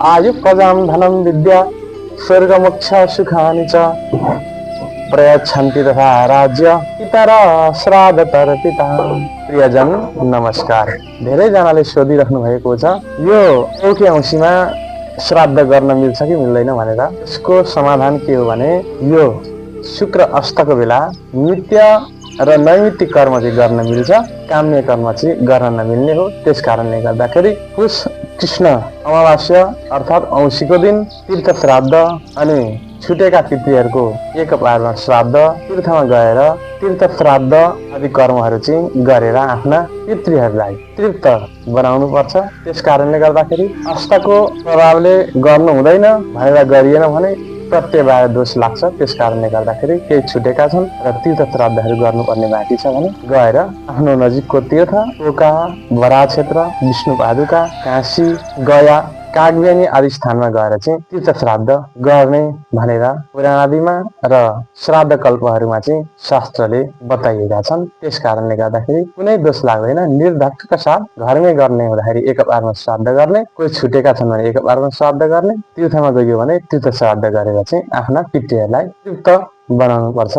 आयु प्रजाम धनम विद्या स्वर्ग मोक्ष सुखानि च प्रयच्छन्ति तथा राज्य पिता र श्राद्ध तर पिता। प्रियजन नमस्कार। धेरैजनाले सोधिराख्नु भएको छ यो औँठी औँसीमा श्राद्ध गर्न मिल्छ कि मिल्दैन भनेर। यसको समाधान के हो भने यो शुक्र अष्टको बेला नित्य र नैमित्तिक कर्म चाहिँ गर्न मिल्छ, काम्य कर्म चाहिँ गर्न नमिल्ने हो। त्यस कारणले गर्दाखेरि पुष कृष्ण अमावास्या अर्थात् औँसीको दिन तीर्थ श्राद्ध अनि छुटेका पितृहरूको एक बारमा श्राद्ध तीर्थमा गएर तीर्थ श्राद्ध आदि कर्महरू चाहिँ गरेर आफ्ना पितृहरूलाई तृप्त बनाउनु पर्छ। त्यस कारणले गर्दाखेरि अष्टको प्रभावले गर्नु हुँदैन भनेर गरिएन भने प्रत्यवाय दोष लाग्छ। त्यस कारणले गर्दाखेरि केही छुटेका छन् र तीर्थ श्राद्धहरू गर्नुपर्ने बाँकी छ भने गएर आफ्नो नजिकको तीर्थ ओका बराह क्षेत्र विष्णु पादुका काशी गया कागबेनी आदि स्थानमा गएर चाहिँ तीर्थ श्राद्ध गर्ने भनेर पुराणादिमा र श्राद्ध कल्पहरूमा चाहिँ शास्त्रले बताइएका छन्। त्यस कारणले गर्दाखेरि कुनै दोष लाग्दैन। निर्धक्कका साथ घरमै गर्ने हुँदाखेरि एक बारमा श्राद्ध गर्ने, कोही छुटेका छन् भने एक बारमा श्राद्ध गर्ने, तीर्थमा गयो भने तीर्थ श्राद्ध गरेर चाहिँ आफ्ना पितृहरूलाई तृप्त बनाउनु पर्छ।